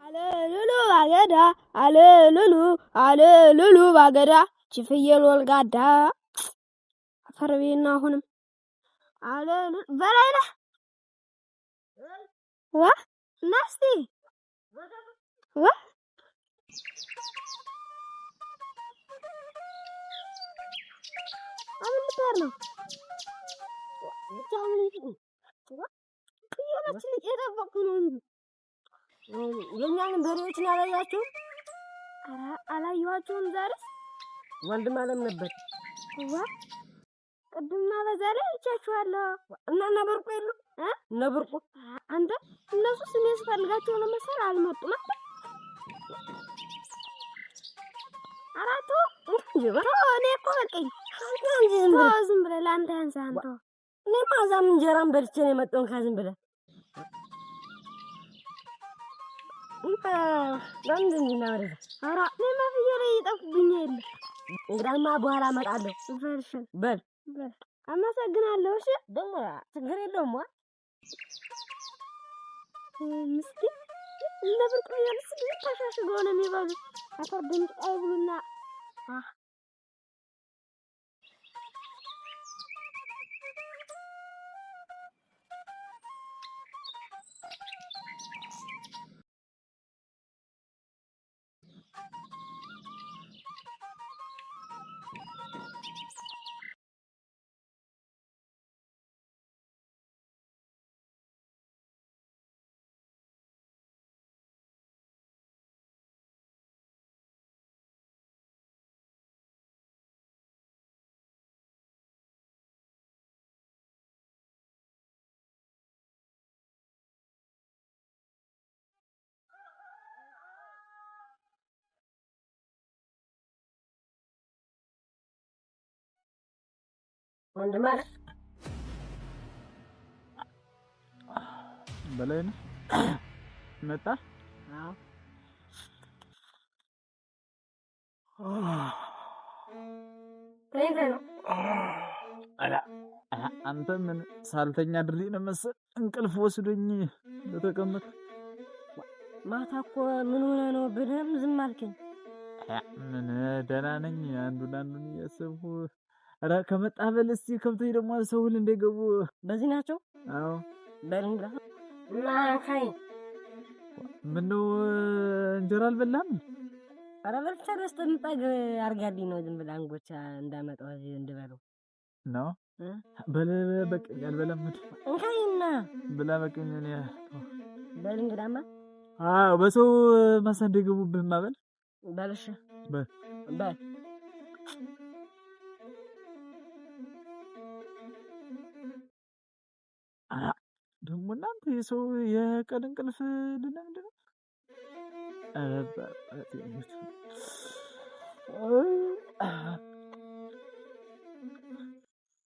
አለሉሉ ባገዳ አለሉሉ አለሉሉ ባገዳ ችፍየል ወልጋዳ አፈርቤና አሁንም አለሉ በላይ ነህ ዋ ናስቲ ዋ አሁን ልትሄድ ነው? ፍየሎችን እየጠበቅኩ ነው እንጂ የእኛን በሬዎችን አላያችሁም? ኧረ አላየኋቸውም። ዛሬስ ወንድም አለም ነበር። ዋ ቅድምማ በዛ ላይ አይቻችኋለሁ። እና እነ ብርቁ የሉ እነ ብርቁ አንተ እነሱስ እኔ ስፈልጋቸው ነው መሰል አልመጡም። አንተ ኧረ ተው ተው፣ እኔ እኮ በቃኝ። ተው ዝም ብለህ ለአንተ ያንስህ አንተ። እኔማ እዛም እንጀራም በልቼ ነው የመጣውን። ከዝም ብለህ ለምንድን ነው ወደዛ? ኧረ እኔማ ፍየል እየጠፉብኝ የለ። እንግዳማ በኋላ እመጣለሁ። በል እሺ፣ በል በል አመሰግናለሁ። እሺ ደግሞ ችግር የለውም። ዋ ምስኪን እነ ብርቁ ያሉት ተሻሽገው ነው የሚበሉት። አፈር ድምፅ አይብሉና ወንድም አለ በላይ ነህ መጣ። አዎ ተኝተህ ነው? ኧረ አንተ ምን ሳልተኛ ድሬ ነው መሰል እንቅልፍ ወስዶኝ በተቀመጥኩ። ማታ እኮ ምን ሆነህ ነው ብልህም ዝም አልከኝ። ምን ደህና ነኝ። አንዱን አንዱን እያሰብኩ ኧረ ከመጣህ በል እስኪ ከብቶች ደግሞ ሰው ሁሉ እንዳይገቡ። በዚህ ናቸው። አዎ በል እንግዳ እና ካይ ምነው እንጀራ አልበላህም? ኧረ በልቻለሁ። እስከምጠግብ አድርጋልኝ ነው ዝም ብለህ አንጎቻ እንዳመጣው እዚህ እንድበለው ነው። በል በቃኝ፣ አልበላም። እንካይና ብላ በቃኝ። እኔ በል እንግዳማ አዎ በሰው ማሳ እንዳይገቡብህማ በል በል እሺ በል በል ደግሞ እናንተ የሰው የቀን እንቅልፍ ልለምድ ነው። ኧረ በአባቴ